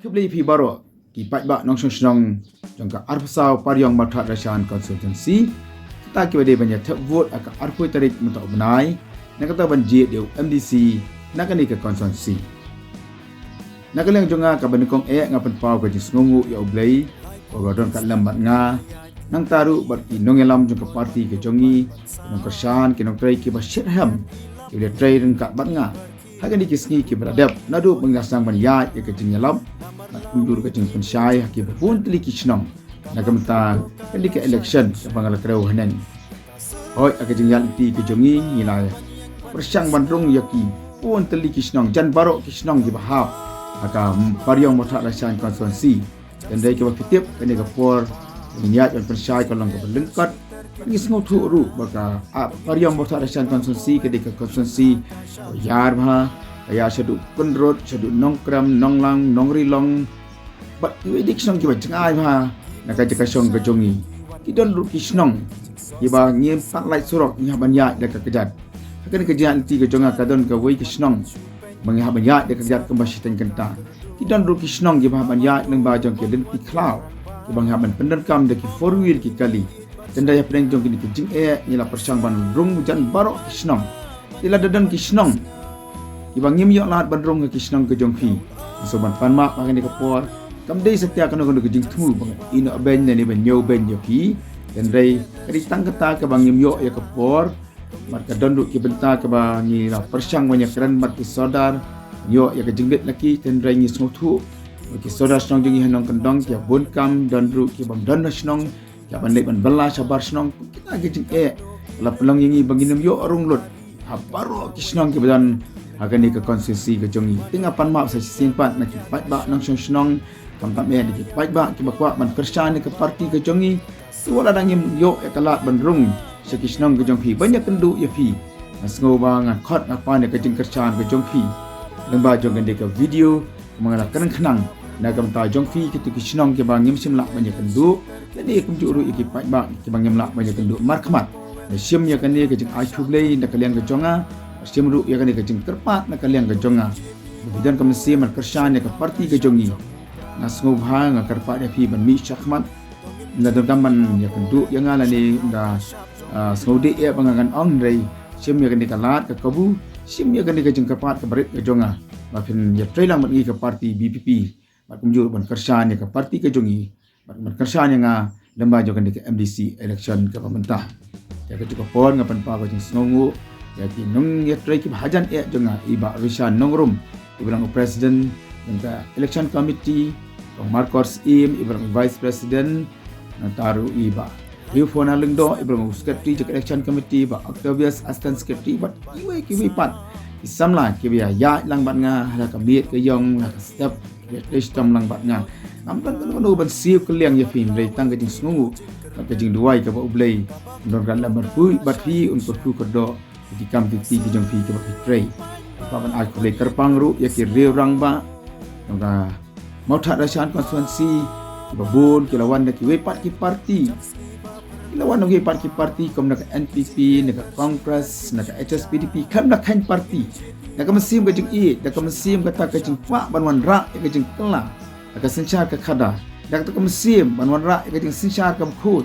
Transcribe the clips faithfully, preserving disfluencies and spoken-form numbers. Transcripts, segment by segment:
Khublei phi baroh ki paidbah nongshong shnong jong ka arphew saw Pariong Mawthadraishan constituency. Kita kiba dei ban ïa thep vote ha ka arphew tarik mynta u bnai, na kata ban jied ïa u M D C na kane ka constituency. Na ka liang jong nga kaba nyngkong eh nga pynpaw ka jingsngewnguh ïa U Blei ba u la don ka lem bad nga, nangta ruh bad ki nongïalam jong ka party ka jong ngi, ki nongkyrshan, ki nongtrei kiba shitrhem kiba la trei ryngkat bad nga ha kine ki sngi kiba la dep, naduh ba ngi la sdang ban ïaid ïa ka jingïalap bad kumjuh ka jingpynshai ha kiba bun tylli ki shnong na ka bynta kane ka election kaba nga la kdew haneng. Hooid, ha ka jingïaid lynti ka jong ngi, ngi la pyrshang ban rung ïa ki bun tylli ki shnong, jan baroh ki shnong kiba hap ha ka Pariong Mawthadraishan constituency. Hynrei kiba phi tip, kane ka por ngin ïaid ban pynshai ka long kaba lyngkot. Ngi sngewthuh ruh ba ka, ah, Pariong Mawthadraishan constituency ka dei ka constituency kaba ïar bha, ka ïar shaduh Kynrut, shaduh Nongkrem, Nonglang, Nongrilong, bad kiwei de ki shnong kiba jngai bha na ka jaka shong ka jong ngi. Ki don ruh ki shnong kiba ngim pat lait surok, ngi hap ban ïaid da ka kjat. Ha kane ka jingïaid lynti ka jong nga ka don kawei ka shnong ba ngi hap ban ïaid da ka kjat kumba shiteng kynta. Ki don ruh ki shnong kiba hap ban ïaid lyngba jong ki lynti khlaw, kiba ngi hap ban pyndonkam da ki four wheel, ki kali. Te hynrei hapdeng jong kine ki jingeh ngi la pyrshang ban rung jan baroh ki shnong. Te lada don ki shnong kiba ngim ïoh lad ban rung ha ki shnong ka jong phi, nga sngewbha ban pan map ha kane ka por. Kam dei satia kano kano ka jingthmu ba ngan ïehnoh beiñ lane ban ñiew beiñ ïa phi. Te hynrei ka dei tang kata kaba ngim ïoh ïa ka por. Bad ka don ruh ki bynta kaba ngi la pyrshang ban ïakren bad ki sordar, ïoh ïa ka jingbit la ki, te hynrei ngi sngewthuh ba ki sordar shnong jong ngi ha Nongkyndong ki ïa bun kam, don ruh ki bym don ha shnong ki ïa ban leit ban bylla shabar shnong. Kita ki jingeh la pynlong ïa ngi ba ngin ym ïoh rung lut ha baroh ki shnong kiba don ha kane ka constituency ka jong ngi. Te nga pan map sa shisien pat na ki paidbah nongshong shnong, khamtam eh na ki paidbah kiba kwah ban kyrshan ïa ka party ka jong ngi. Te wat lada ngim ïoh ïa ka lad ban rung sha ki shnong ka jong phi ban ïakynduh ïa phi, nga sngew ba ngan khot ngan pan ïa ka jingkyrshan ka jong phi lyngba jong kane ka video, kumba nga la kren khnang, na ka bynta jong phi kito ki shnong kiba ngim shym lah ban ïakynduh, lane kumjuh ruh ïa ki paidbah kiba ngim lah ban ïakynduh markhmat. Nga shim ïa kane ka jingai khublei na ka liang ka jong nga, nga shim ruh ïa kane ka jingkyrpad na ka liang ka jong nga. Ba phi don ka mynsiem ban kyrshan ïa ka party ka jong ngi. Nga sngewbha, nga kyrpad ïa phi ban mih shakhmat. Ynda donkam ban ïakynduh ïa nga lane ynda, ah, sngewdei eh ba nga ngan ong, hynrei shim ïa kane ka lad ka kabu, shim ïa kane ka jingkyrpad kaba rit ka jong nga ba phin ïatrei lang bad ngi ka party B P P, bad kumjuh ban kyrshan ïa ka party ka jong ngi, bad ban kyrshan ïa nga lyngba jong kane ka M D C election kaba mynta. Ïa kajuh ka por nga pynpaw ka jingsngewnguh ïa ki nongïatrei kiba hajan eh jong nga, i Bah Rishan Nongrum, iba long u president jong ka election committee, Kong Marcos Im, iba long u vice president, nangta ruh i Bah Riewphona Lyngdoh, iba long u secretary jong ka election committee, Bah Octavius, assistant secretary, bad kiwei kiwei pat ki samla kiba ïa ïaid lang bad nga ha la ka miet ka ïong, ha la ka step, kiba ïatrei shitom lang bad nga. Ngam don kano kano ban siew kylliang ïa phi, hynrei tang ka jingsngewnguh bad ka jingduwai kaba U Blei un don ryngkat lem bad phi, bad phi un kyrkhu kyrdoh ïa ki kam ki kti ki jong phi kiba phi trei. Nga kwah ban ai khublei kyrpang ruh ïa ki riew rangbah jong ka Mawthadraishan constituency, kiba bun ki la wan na kiwei pat ki party. Ki la wan na kiwei pat ki party kum na ka N P P, na ka Congress, na ka H S P D P, khlem da kheiñ party. Da ka mynsiem ka jingïeit, da ka mynsiem kata ka jingkwah ban wanrah ïa ka jingkylla ha ka synshar ka khadar, da kata ka mynsiem ban wanrah ïa ka jingsynshar kaba khuid,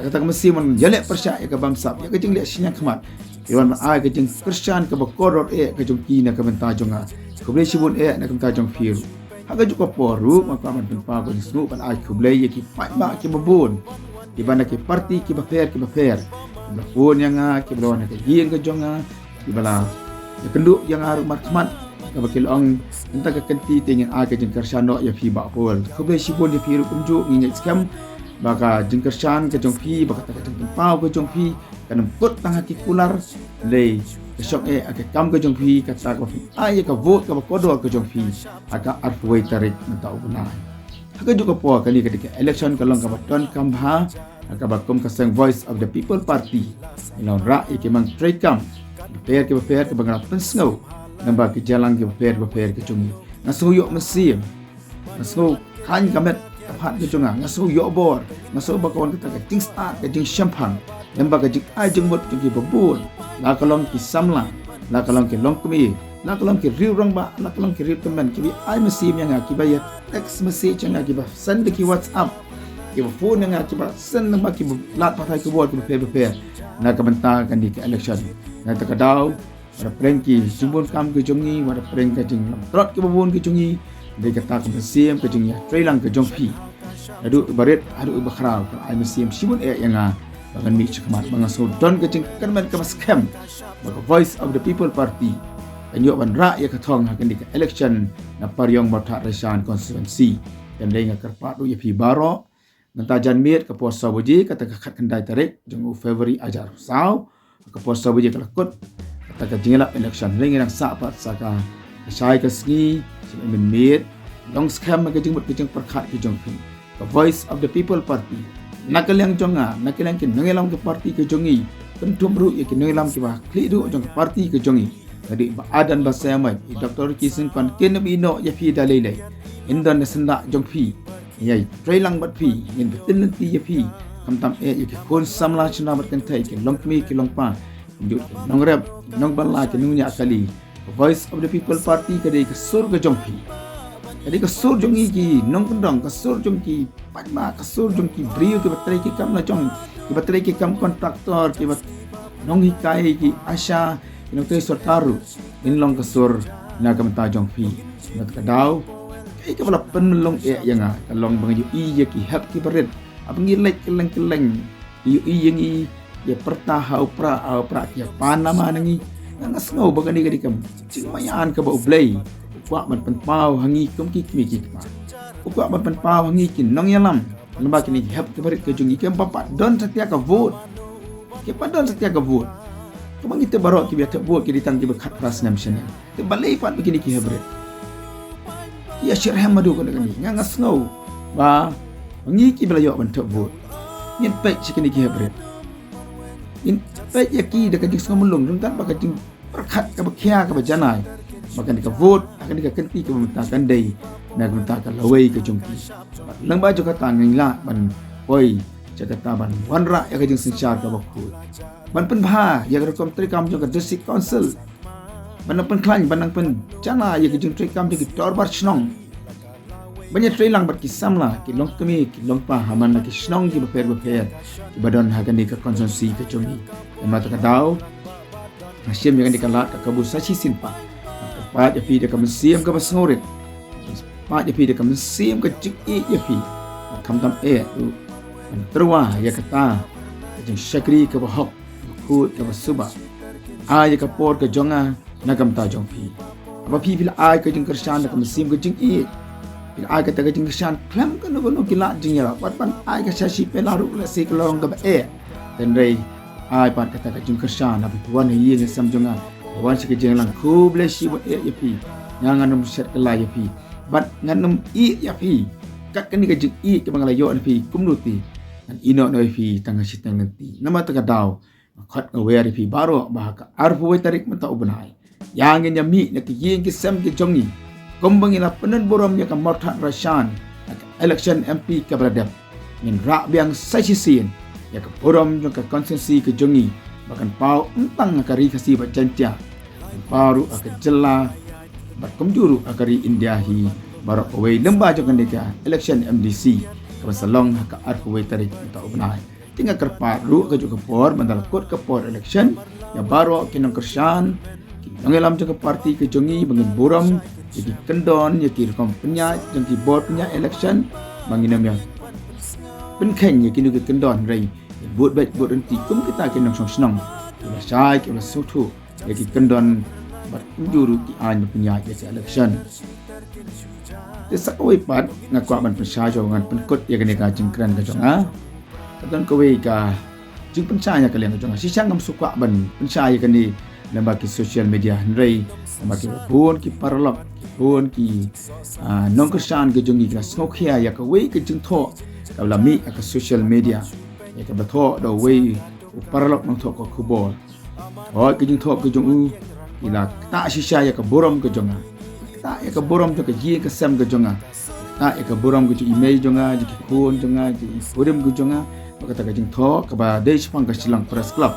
da kata ka mynsiem ban ïaleh pyrshah ïa ka bamsap, ïa ka jingleh shiliang khmat. Ki wan ban ai ka jingkyrshan kaba kordor eh ka jong ki na ka bynta jong nga. Khublei shibun eh na ka bynta jong phi ruh. Ha kajuh ka por ruh nga kwah ban pynpaw ka jingsngewnguh ban ai khublei ïa ki paidbah kiba bun, kiba na ki party kiba pher kiba pher, kiba la phone ïa nga, kiba la wan ha ka ïing ka jong nga, kiba la ïakynduh ïa nga ruh markhmat, kaba ki la ong, mynta ka kynti te ngin ai ka jingkyrshan noh ïa phi Bah Paul. Khublei shibun ïa phi ruh kumjuh, ngi ngeit skhem ba ka jingkyrshan ka jong phi, ba kata ka jingpynpaw ka jong phi kan ym kut tang ha ki kular, hynrei ka shong eh ha ka kam ka jong phi, kata kaba phin ai ïa ka vote kaba kordor ka jong phi ha ka arphew wei tarik mynta u bnai. Ha kajuh ka por kane ka dei ka election ka long kaba donkam bha, ha kaba kum ka seng Voice of the People Party ngi la wanrah ïa ki mang treikam kiba pher kiba pher, kaba ngi la pynsngew lyngba ki jingïalang kiba pher kiba pher ki jong ngi. Nga sngew ïoh mynsiem, nga sngew khlaiñ ka met ka phad ka jong nga, nga sngew ïoh bor, nga sngew ba ka wan kata ka jingstad, ka jingshemphang lyngba ka jingai jingmut jong kiba bun, la ka long ki samla, la ka long ki longkmie, la ka long ki riew rangbah, la ka long ki riew tymmen, kiba ai mynsiem ïa nga, kiba ïa text message ïa nga, kiba send da ki WhatsApp, kiba phone ïa nga, kiba send number, kiba lad pathai khubor kiba pher bapher na ka bynta kane ka election. Na kata ka daw, wat la pyrshah ki jingbun kam ki jong ngi, wat la pyrshah ka jinglong trot kiba bun ki jong ngi, dei kata ka mynsiem ka jingïatreilang ka jong phi. Naduh ba rit haduh ba khraw, ka ai mynsiem shibun eh ïa nga ba ngan mih shakhmat, ba nga sngewdon ka jingkyrmen kaba skhem ba ka Voice of the People Party kan ïoh ban rah ïa ka thong ha kane ka election na Pariong Mawthadraishan constituency. Te nga kyrpad ruh ïa phi baroh, mynta janmiet ka por saw baje, kata ka khatkhyndai tarik jong u February arhajar arphew saw, ka por saw baje ka la kut kata ka jingïalap election. Hynrei ngi dang sah pat sa ka shai ka sngi, shu mynmiet, long skhem ka jingmut ka jingpyrkhat ka jong phi, ka Voice of the People Party, na ka liang jong nga, na ka liang ki nongïalam ka party ka jong ngi, kynthup ruh ïa ki nongïalam kiba khlieh duh jong ka party ka jong ngi, ka dei Bah Ardent Basaiawmoit, i Doctor Ricky Syngkon, kin ym ïehnoh ïa phi da lei lei. Ngin don na syndah jong phi, ngin ïatreilang bad phi, ngin btin lynti ïa phi, khamtam eh ïa ki khun samla shynna bad kynthei, ki longkmie ki longpa, ki nongrep, ki nongbylla, ki nongñiah kali. Ka Voice of the People Party ka dei ka sur ka jong phi, ka dei ka sur jong ngi ki nongkyndong, ka sur jong ki paidbah, ka sur jong ki briew kiba trei ki kam la jong, kiba trei ki kam contractor, kiba nonghikai, ki ASHA, ki nongtrei sorkar ruh, ngin long ka sur na ka bynta jong phi. Na kata ka daw, kaei kaba la pynmlong eh ïa nga ka long ba nga ïohi ïa ki hep kiba rit, haba ngi leit kylleng kylleng, ïohi ïa ngi ïa pyrta ha u prah ha u prah, ki ïa pan nama na ngi. Nga nga sngew ba kane ka dei ka jingmaïan kaba U Blei u kwah ban pynpaw ha ngi kum ki kmie ki kpa, u kwah ban pynpaw ha ngi ki nongïalam. Namar kine ki hep kiba rit ka jong ngi kim pat don satia ka vote, kim pat don satia ka vote. Kaba ngi te baroh kiba ïa thep vote ki dei tang kiba khatphra snem snem. Te balei pat ba kine ki hep rit ki ïa shitrhem haduh kane kane? Nga nga sngew ba ngi kiba la ïoh ban thep vote, ngin peit sha kine ki hep rit, ngin peit ïa ki da ka jingsngew mlung, ryngkat bad ka jingpyrkhat kaba khia kaba janai ba kane ka vote ha kane ka kynti kaba mynta kan dei na ka bynta ka lawei ka jong ki. Lyngba jong kata ngin lah ban poi sha kata ban wanrah ïa ka jingsynshar kaba khuid, ban pynbha ïa ka rukom treikam jong ka District Council, ban nang pynkhlaiñ, ban nang pynjanai ïa ka jingtreikam jong ki dorbar shnong, ban ïatreilang bad ki samla, ki longkmie ki longpa ha man la ki shnong kiba pher bapher kiba don ha kane ka constituency ka jong ngi. Namar kata ka daw, nga shim ïa kane ka lad ka kabu sa shisien pat, nga kyrpad ïa phi da ka mynsiem kaba sngewrit, nga kyrpad ïa phi da ka mynsiem ka jingïeit ïa phi, khamtam eh ruh ban tyrwa ïa kata ka jingshakri kaba hok, kaba khuid, kaba suba. Ai ïa ka por ka jong nga na ka bynta jong phi. Haba phi phi la ai ka jingkyrshan da ka mynsiem ka jingïeit, phi la ai kata ka jingkyrshan khlem kano kano ki lad jingïarap, wat ban ai ka sha shi pela ruh lehse ka long kaba eh. Hynrei ai pat kata ka jingkyrshan haba phi wan ha ïing ha sem jong nga, phi wan sha ka jingïalang, khublei shibun eh ïa phi. Nga ngan ym shet kylla ïa phi bad ngan ym ïeh ïa phi. Kat kane ka jingïeit kaba nga la ïoh na phi kumno te ngan ïehnoh noh ïa phi tang ha shiteng lynti. Namar kata ka daw, nga khot nga wer ïa phi baroh ba ha ka arphew wei tarik mynta u bnai, ïa ngin ïa mih na ki ïing ki sem ki jong ngi kumba ngi la pyndon burom ïa ka Mawthadraishan ha ka election M P kaba la dep. Ngin rah biang sa shisien ïa ka burom jong ka constituency ka jong ngi ba kan paw ym tang ha ka Ri Khasi bad Jaiñtia, kan paw ruh ha ka jylla bad kumjuh ruh ha ka ri India hi baroh kawei lyngba jong kane ka election M D C kaba sa long ha ka arphew wei tarik mynta u bnai. Te nga kyrpad ruh ha kajuh ka por, mynta la kut ka por election, ïa baroh ki nongkyrshan, ki nongïalam jong ka party ka jong ngi ba ngin burom ïa ki kyndon, ïa ki rukom pynïaid jong ki bor pynïaid election, ba ngin ym ïa pynkheiñ ïa kino ki kyndon, hynrei ngin bud beit bud ryntih kum kita ki nongshong shnong kiba shai, kiba sngewthuh ïa ki kyndon bad kumjuh ruh ki aiñ ba pynïaid ïa ka election. Te sa kawei pat nga kwah ban pynshai, shuwa ngan pynkut ïa kane ka jingkren ka jong nga, ka don kawei ka jingpynshai na ka liang ka jong nga. Shisha ngam shu kwah ban pynshai ïa kane lyngba ki social media, hynrei lyngba ki bun ki paralok, ki bun ki, ah, nongkyrshan ka jong ngi ki la sngewkhia ïa kawei ka jingthoh kaba la mih ha ka social media, ïa kaba thoh da uwei u paralok nongthoh ka khubor. Hooid, ka jingthoh ka jong u ki la ktah shisha ïa ka burom ka jong nga, ktah ïa ka burom jong ka ïing ka sem ka jong nga, ktah ïa ka burom ka jong i mei jong nga, jong ki khun jong nga, jong i kurim ka jong nga, bad kata ka jingthoh kaba dei shaphang ka Shillong Press Club.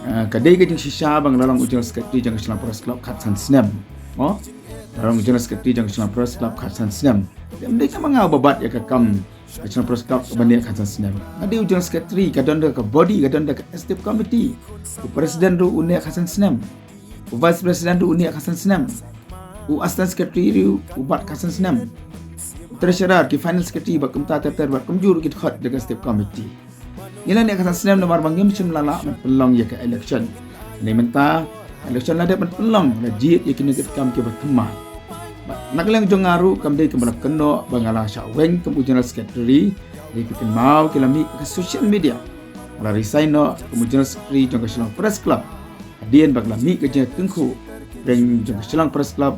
Ah, ka dei ka jingshisha ba nga la long u General Secretary jong ka Shillong Press Club khatsan snem. Mo? Nga la long u General Secretary jong ka Shillong Press Club khatsan snem. Te ym dei tang ba nga uba bat ïa ka kam ka Shillong Press Club kaba ne khatsan snem. Nga dei u General Secretary, ka don da ka body, ka don da ka executive committee. U President ruh u ne khatsan snem. U Vice President ruh u ne khatsan snem. U Assistant Secretary ruh u bat khatsan snem. U Treasurer, ki Finance Secretary bad kumta ter ter bad kumjuh ruh ki dkhot da ka executive committee. Ngi la ne khatsan snem namar ba ngim shym la lah ban pynlong ïa ka election. Hynrei mynta election la dep ban pynlong, la jied ïa kine ki kam kiba thymmai. Bad na ka liang jong nga ruh kam dei kaba la kynnoh ba nga la shah weng kum u General Secretary, dei ki kynmaw ki la mih ha ka social media. Nga la resign noh kum u General Secretary jong ka Shillong Press Club hadien ba ka la mih ka jingtyngkhuh reng jong ka Shillong Press Club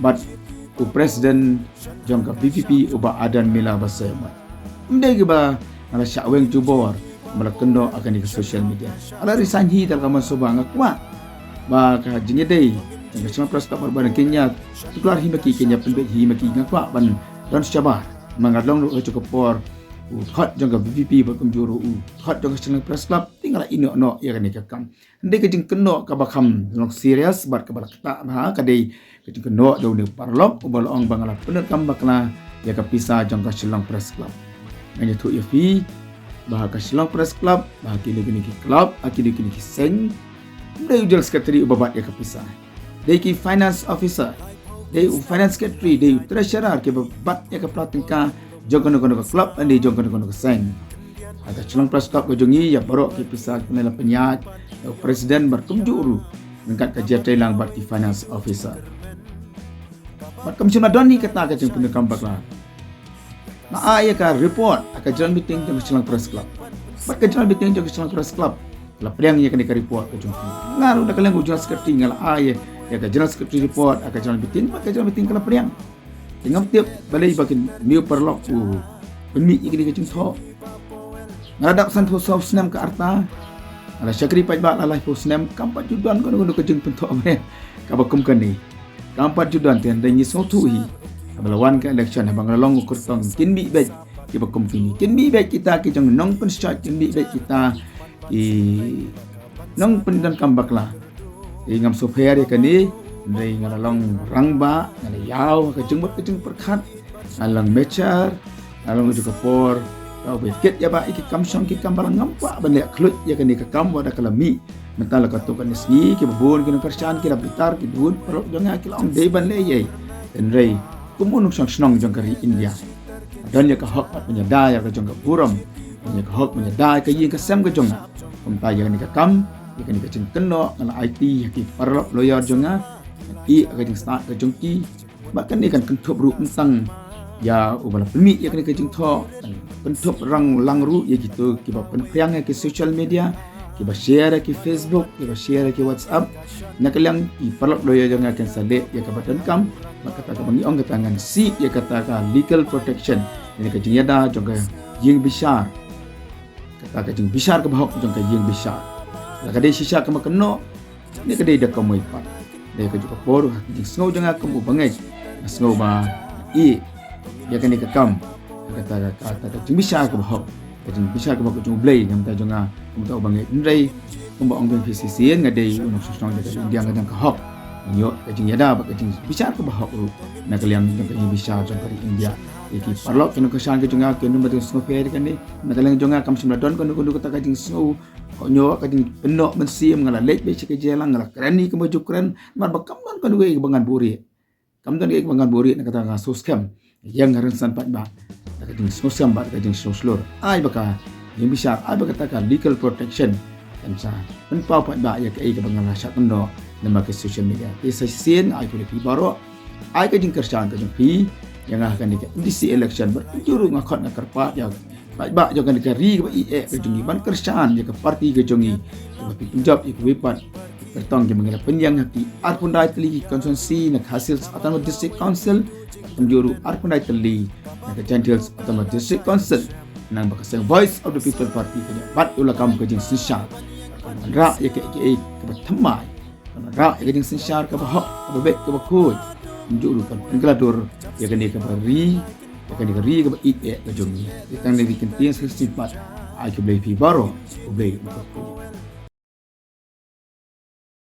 bad u President jong ka B P P, u Bah Adan Miller Basaiawmoit. Ym dei kaba nga la shah weng jubor, ba la kynnoh ha kane ka social media. Nga la resign hi da ka mon sngewbha, nga kwah ba ka jingïadei jong ka Shillong Press Club bad u Bah Adan kin ïa tuklar hi ma ki, kin ïa pynbeit hi ma ki, nga kwah ban don shabar. Ma nga long ruh ha ka juh ka por u dkhot jong ka B P P bad kumjuh ruh u dkhot jong ka Shillong Press Club, te nga la ïehnoh noh ïa kane ka kam. Hynrei ka jingkynnoh kaba kham long serious bad kaba la ktah bha ka dei ka jingkynnoh da une u paralok uba la ong ba nga la pyndonkam bakla ïa ka pisa jong ka Shillong Press Club. Ngan ïathuh ïa phi ba ka Shillong Press Club, ba kine kine ki club, ha kine kine ki seng, ym dei u General Secretary uba bat ïa ka pisa. Dei ki finance officer, dei u finance secretary, dei u treasurer kiba bat ïa ka pla tyngka jong kano kano ka club, lane jong kano kano ka seng. Ha ka Shillong Press Club ka jong ngi, ïa baroh ki pisa ki la pynïaid da u president bad kumjuh ruh ryngkat ka jingïatreilang bad ki finance officer. Bad kam shym la don hi kata ka jingpyndonkam bakla. Nga ai ïa ka report ha ka general meeting jong ka Shillong Press Club. Bad ka general meeting jong ka Shillong Press Club la pdiang ïa kane ka report ka jong ki. Nga ruh na ka liang u general secretary nga la ai ïa ka general secretary report ha ka general meeting, bad ka general meeting ka la pdiang. Te ngam tip balei ba kine ki paralok ki pynmih ïa kane ka jingthoh. Nga la dap sanphew saw snem ka rta, nga la shakri paidbah la laiphew snem, kam pat ju don kano kano ka jingpynthoh mane kaba kum kane. Kam pat ju don, te hynrei ngi sngewthuh hi haba la wan ka election, haba nga la long u kyrtong, kin mih beit kiba kum kine. Kin mih beit kita ki jong nongpynshait, kin mih beit kita ki nongpyndonkam bakla. Te ngam sngewpher ïa kane, hynrei nga la long rangbah, nga la ïaw ha ka jingmut ka jingpyrkhat, nga la long mature, nga la long ha ka juh ka por kaba kit ïa ba ïa ki kam shong ki kam balang. Ngam kwah ban leh khluit ïa kane ka kam, wat la ka la mih. Mynta la katto katne sngi kiba bun ki nongkyrshan ki la bitar, ki bun paralok jong nga ki la ong dei ban leh ei. Hynrei kum u nongshong shnong jong ka ri India, don ïa ka hok ban ïada ïa ka jong ka burom, don ïa ka hok ban ïada ïa ka ïing ka sem ka jong nga. Kumta ïa kane ka kam, ïa kane ka jingkynnoh nga la aiti ha ki paralok lawyer jong nga, ïa ka jingstad ka jong ki. Bad kane kan kynthup ruh ym tang ïa uba la pynmih ïa kane ka jingthoh, kan kynthup rang lang ruh ïa kito kiba pynphriang ha ki social media, kiba share ha ki Facebook, kiba share ha ki WhatsApp. Na ka liang ki paralok lawyer jong nga kin sa leh ïa kaba donkam, bad kata kaba ngi ong kata ngan seek ïa kata ka legal protection, ïa ka jingïada jong ka ïing bishar. Kata ka jingbishar kaba hok jong ka ïing bishar. Lada ka dei shisha kaba kynnoh, ne ka dei da ka mei pat. Dei ka juh ka por ha ka jingsngew jong nga kum u bangeit, nga sngew ba ïa, ïa kane ka kam, kata ka, kata ka jingbishar kaba hok, ka jingbishar kaba hok ka jong U Blei na ka bynta jong nga kum uta u bangeit. Hynrei kumba ong biang phi shisien, nga dei u nongshong shnong jong ka India, nga don ka hok ban ïoh ka jingïada bad ka jingbishar kaba hok ruh na ka liang jong ka ïing bishar jong ka ri India. Ïa ki paralok ki nongkyrshan ki jong nga, ki nongba jingsngewpher ïa kane, na ka liang jong nga kam shym la don kano kano kata ka jingsngew hok, ïoh ka jingpynnoh mynsiem. Nga la leit beit sha ka jailang, nga la kren ïa kaba ju kren, namar ba kam don kano kano kaba ngan buhrieh. Kam don kaba ngan buhrieh, na kata nga sngewskhem ïa nga rynsan paidbah da ka jingsngewskhem bad ka jingsngewshlur. Ai ba ka ïing bishar, ai ba kata ka legal protection kan sa pynpaw paidbah ïa kaei kaba nga la shah kynnoh namar ka social media. Te sa shisien ai khublei phi baroh, ai ka jingkyrshan ka jong phi ïa nga ha kane ka M D C election. Bad kumjuh ruh nga khot nga kyrpad ïa paidbah jong kane ka ri kaba ïeit ka jong ngi ban kyrshan ïa ka party ka jong ngi, kaba phi pynjop ïa kiwei pat ki kyrtong kiba ngi la pynïeng ha ki arphew khyndai tylli ki constituency na ka Khasi Hills Autonomous District Council, kumjuh ruh arphew khyndai tylli na ka Jaintia Hills Autonomous District Council. Nang ba ka seng Voice of the People Party kan ïa bat ïa u lakam ka jingsynshar, kan wanrah ïa kaei kaei kaba thymmai, kan wanrah ïa ka jingsynshar kaba hok, kaba beit, kaba khuid. Kumjuh ruh kan pynkylla dur ïa kane kaba ri, ïa kane ka ri kaba ïeit ka jong ngi. Te tang ne ki kyntien sa shisien pat, ai khublei phi baroh, U Blei un kyrkhu.